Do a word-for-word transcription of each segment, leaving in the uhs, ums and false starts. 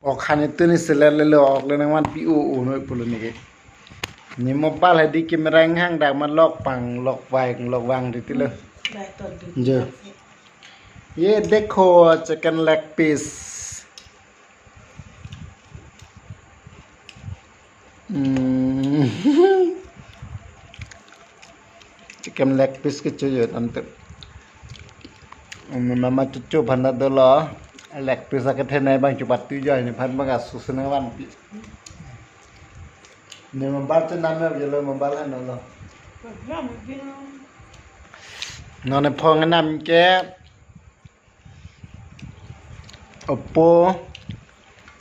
Ok, hani tu ni selet lelo, ok le nangvanpi u u noi pulo neke. Ne mobile hadi camera inghang dak ma lok pang, lok vai, lok vang di tilo. Jo. Ye dekho chicken leg piece. Hmm. Chicken leg piece kecho jo tante. Hmm, mama chuchu bhanda dolo. Leg piece akethenei bang chupatu jo, ne phan bang asu sene vanpi. Ne mobile chenam ya jelo mobile han lo. Non ne phone nam ke Oppo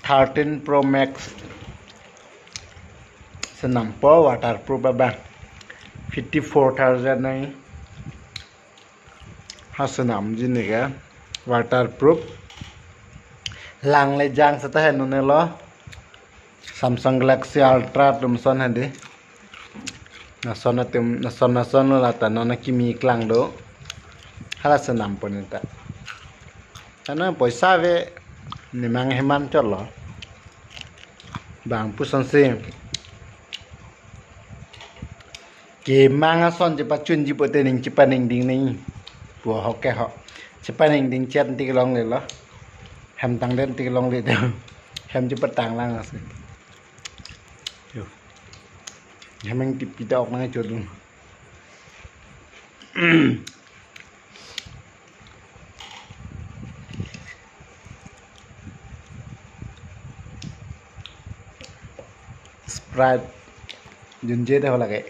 thirteen Pro Max. Senampo waterproof abang. Fifty-four thousand nai. Ha senam jini ke waterproof. Lang le jang seta henu ne lo. Samsung Galaxy Ultra atum son hadi. Nason atum, nason nason lo lata non akimi klang do. Hala senampo neta. Karena poisa ave nemang heman chot lo. Bang puson si. Kemang ason chepachunji pote ning chepaningding ning. Pu ho ke ho. Chepaningding chet tik longle lo. Hem tangdet tik longle do. Hem chepatang lang asi. Yo. Hem ingtipi ta ok nang chodung. Sprite junje de hola ke.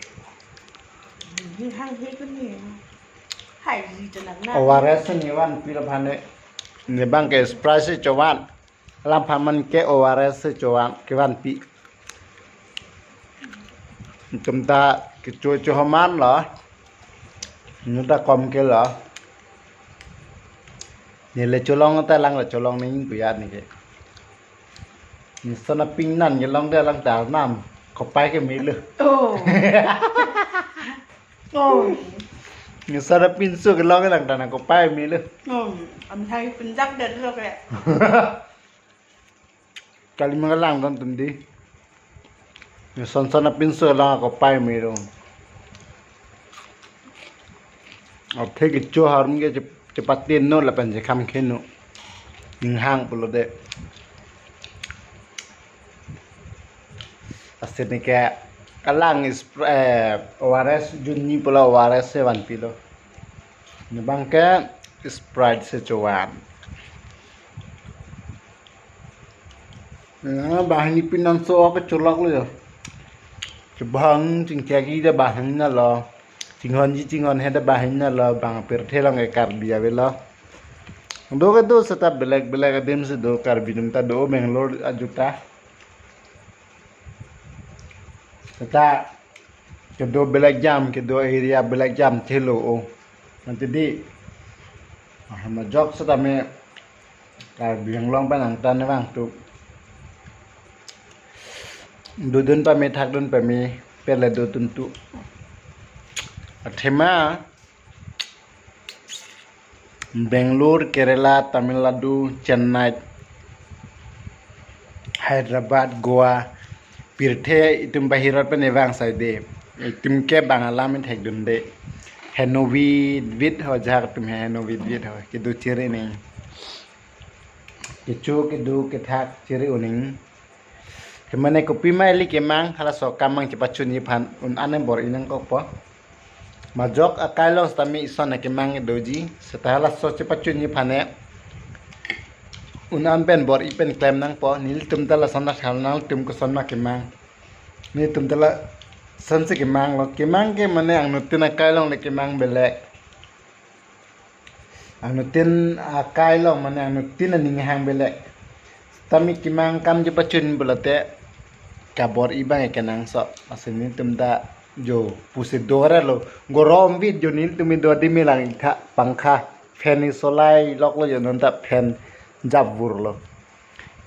Ni hang he ko ni. Hai ji to lang na. O R S ni vanpi lo phane. Ne bang ke Sprite si chovan. Alam phaman ke O R S si chovan kevanpi. Itum ta kecho cho homan lo. Nu ta kom ke lo. Ne le cholong ta lang le cholong ning puya ni ke. Ne sana ping nan ke long de lang ta nam. Kopai ke melu. Oh. Oh. Ne sana pinso ke long lang ta na kopai melu. Oh. Am hai pinjak de lo ke. Kali mangalang dan tum di. Son son apinso lang ako pai melo. Athe kecho harum ke chep-, chepatin no lapen chekham kheno. Inghang pulo de. Asin ke kalang is, eh, O R S junji pulo O R S si vanpilo. Ne bang ke Sprite si chovan. Ya, banghini pinanso ke cholok lo ya. Chobang chingchagi da banghini na lo. Chinghonji chinghonhe da banghini na lo. Bang pirthe along ke Karbi avelo. Do ke do seta belek belek adim si do Karbi atum ta do Bangalore ajuta. Seta kedo belek jam, kedo area belek jam thelo o. Nanti di, ah, majok setame Karbi Anglong pen angtan vang tu. Dodun pame, thakdun pame, pele dodun tu. Athema Bangalore, Kerala, Tamil Nadu, Chennai, Hyderabad, Goa, pirthe itum bahirot pen evang saide. Itum ke bang alam ithek dunde. Henovi vit ho jahak tum he henovi vit ho. Kedo chere ne. Kecho kedo kethak chere uning. Kemane kopi ma ili kemang, halaso kemang chepachunji aphan un-an bor-i nangkokpo. Majok akai along setame ison akemang doji, seta halaso chepachunji aphan un-an pen bor-i pen klem nangpo, nelitum ta lason na thal nangtum koson ma kemang. Nelitum ta lason si kemang lo, kemang ke mane angnutin akai along le kemang belek. Angnutin akai along mane angnutin aning hang belek. Tami kemang kam chepachun pulote kabor-i bang kenangsot. Asin nelitum ta jo pusi dore lo. Gorom vit jo nelitum do di milang itha pangkha. Fan isolai lok lo jo non ta fan jap vur lo.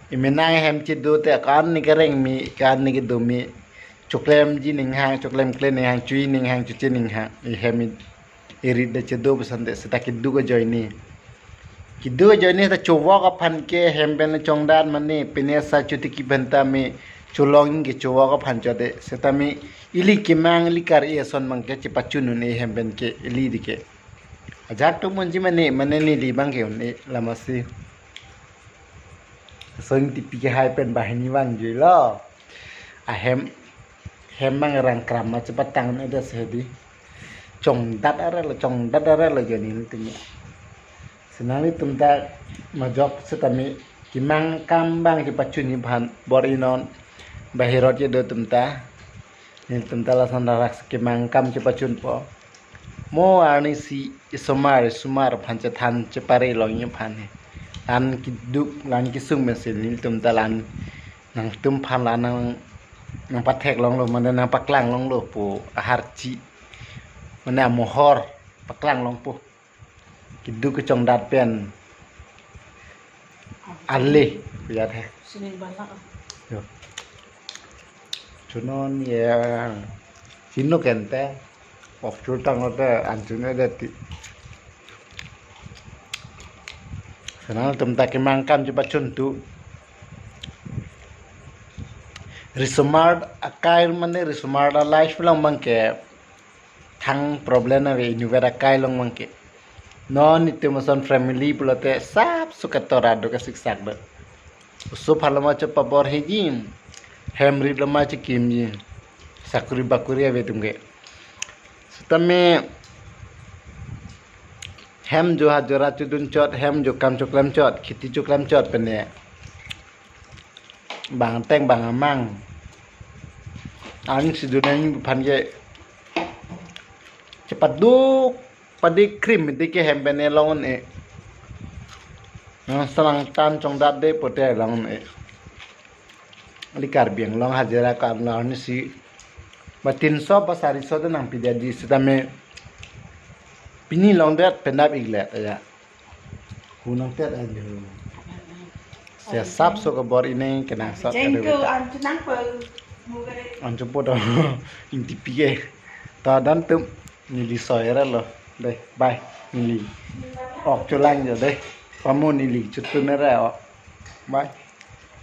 Imenang hem chedo te kan ni kereng mi, kan ni kedo mi. Choklemji ning hang, choklem kle ning hang, chui ning hang, chuche ning hang. Ihem i-, irit de chedo pesan de seta kedo ke join ni. Kedo ajoine ta chovok aphan ke hem pen chongdat mane pine sa chotiki pen ta me cholong ke chovok aphan chode. Setame ili kemang ili kar-e ason abang ke chepachun un-e hem pen ke ili dike. Ajat atum unji mane, mane neli abang ke un-e lamasi. Song tipi ke hai pen banghini vangjuilo. Ahem, hem abang rang kram ma chepatang un-edet si hedi. Chongdat arelo, chongdat arelo ajoine tum. Si nanglitum ta majok setame kemang kam abang chepachunji aphan bor-i non bahirot kedo atum ta. Nelitum ta lason rarak si kemang kam chepachunpo. Mo arnisi isomar, isomar aphan chethan chepare longji aphan he. La-an keduk, la-an kesung pensi nelitum ta la-an nangtum aphan la-an nang, nangpathek longlo, mane nangpaklang longlo pu aharchi. Mane amohor paklang longpo. Kedo kechongdat pen ale, ya the. Sini balak. Yo. Chunon ya. Sino kente. Ok chutang lote anchun edeti. Senang tum ta kemang kam chepachun tu. Risomar akai mane risomar la life along abang ke thang problem ave inutvet akai along abang ke. Non itum ason family pulote sap sukat tora do kasiksak do. Oso aphan lo ma chepabor-iji. Hem rit lo ma chekimji. Sakuri bakuri ave atum ke. Setame hem jo hajira chodun chot, hem jo kam choklem chot, kheti choklem chot pene. Bang ateng bang amang. Aning si duneng aphan ke chepaduk padik krim dike hem pen long un-e. Nang senang tan chongdat de pote long un-e. Ili Karbi Anglong hajira kam lo arnisi. Ba tinso ba sariso de nangpidetji setame. Pini longdet penap-iklet ya. Hunang tet ajo. Se sap so kebor-i neng kenangsot. Jengko kedo. Anchunang pe. Mugare. Anchun po do. Ingti pike. Ta dan tum neli soi arelo. Dei, bye. Neli. Ok cholang jo dei. Pamo neli chutun arelo. Bye.